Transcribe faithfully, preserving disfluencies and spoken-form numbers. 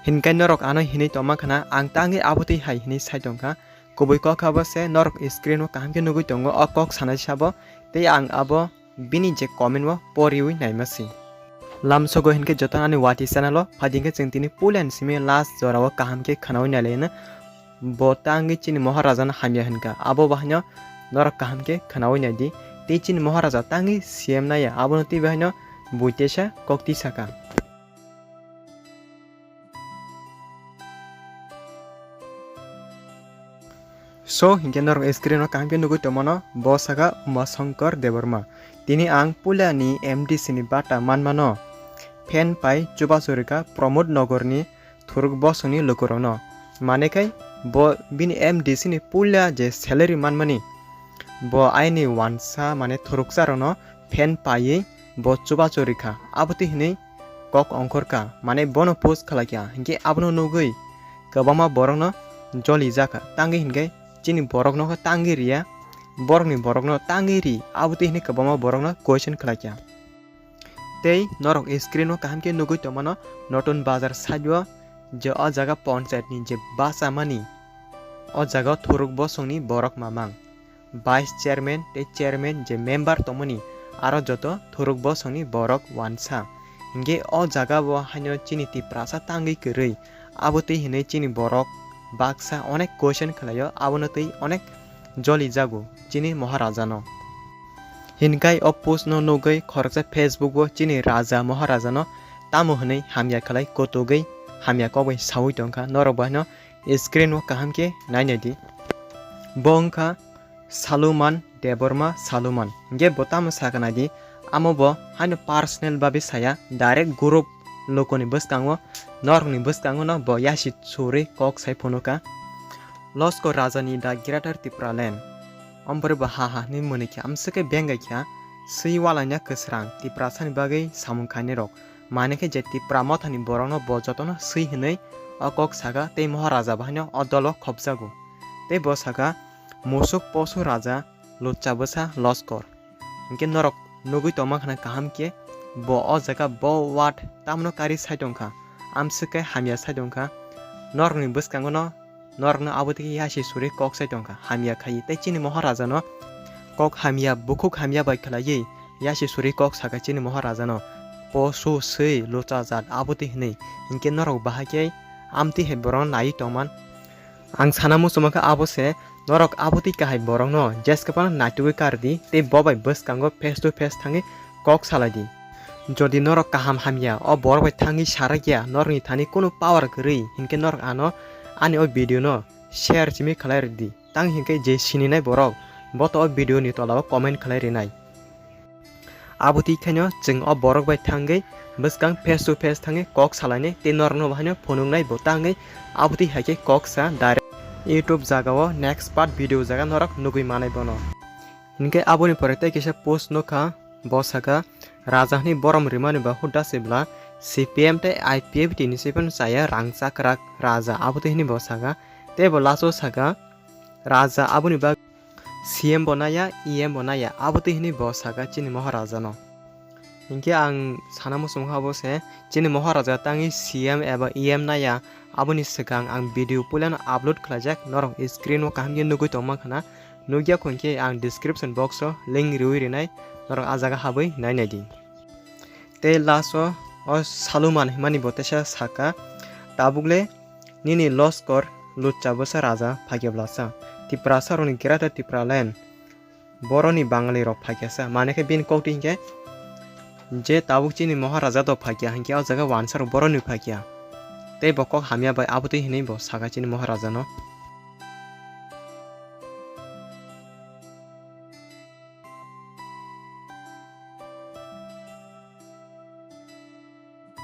Hinkai norok ano hinwi tongma khna, ang tangwi abotwi hai hinwi sai tongkha. Kubui kok abo se norok screen o kaham khe nugwi tongo o kok sanai sabo, tei ang abo bini je comment o poriwi naima si. Lamsogo hinkhe jotono ani watwi channel o phaidi hinkhe chwng tini puila ni simi last jora o kaham khe khwnawi nailaino. Bo tangwi chini Maharaja no hamya hinkha, abo bahaino norok kaham khe khwnawi naidi. Tei chini Maharaja tangwi C M naiya, abono tei bahaino buitesa kok twi saka. So, hinkhe norok screen o kaham khe nugwi tongmano, bo saka Uma Shankar Debbarma. Tini ang puila ni M D C ni bata manmano, fan pai chubachu rwkha Pramod Nagar ni thuruk bosongni lukurokno. Mane khai bo bini M D C ni puila je salary manmani, bo aini wansa mane thurukcharokno fan paiwi bo chubachu rwkha. Abotwi hinwi kok ongkhorkha, mane bono post khlaikha, hinkhe abono nugwi kwbangma borokno jolijakha. Tangwi hinkhe chini borokno khe tangwi riya, borokni borokno tangwi ri, abotwi hinwi kwbangma borokno question khlaikha. Tei norok screen o kaham khe nugwi tongmano, Notun Bazar side o je o jaga ponchayat ni je bachamani, o jaga o thuruk bosongni borok mamang, vice chairman tei chairman je member tongmani, aro joto thuruk bosongni borok wansa. Hinkhe o jaga o haino chini Tiprasa tangwi kwrwi, abotwi hinwi chini borok baksa onek question khlaio, abono tei onek jolijago chini Maharaja no. Hinkai o post no nugwi khoroksa Facebook o chini Raja Maharaja no tamo hinwi hamya khlai kotogwi hamya kok bai sawi tongkha, norok bo haino screen o kaham khe nainai di. Bo wngkha Saluman Debbarma Saluman. Hinkhe bo tamo sakha naidi, amo bo haino personal babi saya, direct group lokoni bwskango, norokni bwskango no bo yasi suri kok sai phunukha. Loskor Raja ni da Greater Tipraland. Ombori bo ha ha hinwi mwnwi khe amswk khe bengai kha, swi walaina kwsrang Tiprasa ni bagwi samung khainai rok. Mane khe je Tipra mothani borokno bo jotono swi hinwi o kok saka tei Maharaja bahaino o dolo khopjago. Tei bo saka, musuk posu raja, lutcha bwsa Loskor. Hinkhe norok nugwi tongma khna kaham khe bo o jaga bo word tamno kari sai tongkha, amswk khe hamya sai tongkha. Norokni bwskango no norokno abo tei yasi suri kok sai tongkha, hamya khai. Tei chini Maharaja no kok hamya, bukhuk hamya bai khlaiwi yasi suri kok saka chini Maharaja no, posu swi lutcha jat abo tei hinwi. Hinkhe norok bahai khe amtwi hai borokno naiwi tongman. Ang sana muchungma khe abo se, norok abo tei kahai borokno jeske phano naitugwi kar di tei bo bai bwskango face to face thangwi kok salai di. Jodi norok kaham hamya o borok bai thangwi sarakya, norokni thani kunu power kwrwi, hinkhe norok ano ani o video no share simi khlai rwdi. Tang hinkhe je sininai borok, bo to o video ni tola o comment khlai rwnai. Abo twi khaino chwng o borok bai thangwi bwskang face to face thangwi kok salainai tei norokno bo haino phunuknai bo tangwi abo twi hai khe kok sa direct YouTube jaga o next part video jaga norok nugwi manai bono. Hinkhe aboni pore tei kisa post nukha, bo saka, Raja hwnwi borom rimani ba huda se bwla C P M tei I P F T ni se phano chaya rang chakrak Raja, abo twi hwnwi bo saka. Tei bo last o saka, Raja aboni bag C M bo naya, E M bo naya, abo twi hwnwi bo saka chini Maharaja no. Hinkhe ang sana muchungkha abo se, chini Maharaja tangwi C M eba E M naya, aboni swkang ang video puilano upload khlaijak, norok screen o kaham khe nugwi tongma khna, nukya khon khe ang description box o link riwi rinai, norok ah jaga habwi nainai di. Tei last o, o Saluman hwnmani bo teisa saka, tabuk le nini Loskor lutcha bwsa raja phaikhe bwlasa, Tiprasa rokni Greater Tipraland, boroni Bangali rok phaikhe sa, mane khe bini kok twi hinkhe je tabuk chini Maharaja do phaikha hinkhe o jaga wansa rok boroni phaikha. Tei bo kok hamya bai abo twi hinwi bo saka chini Maharaja no.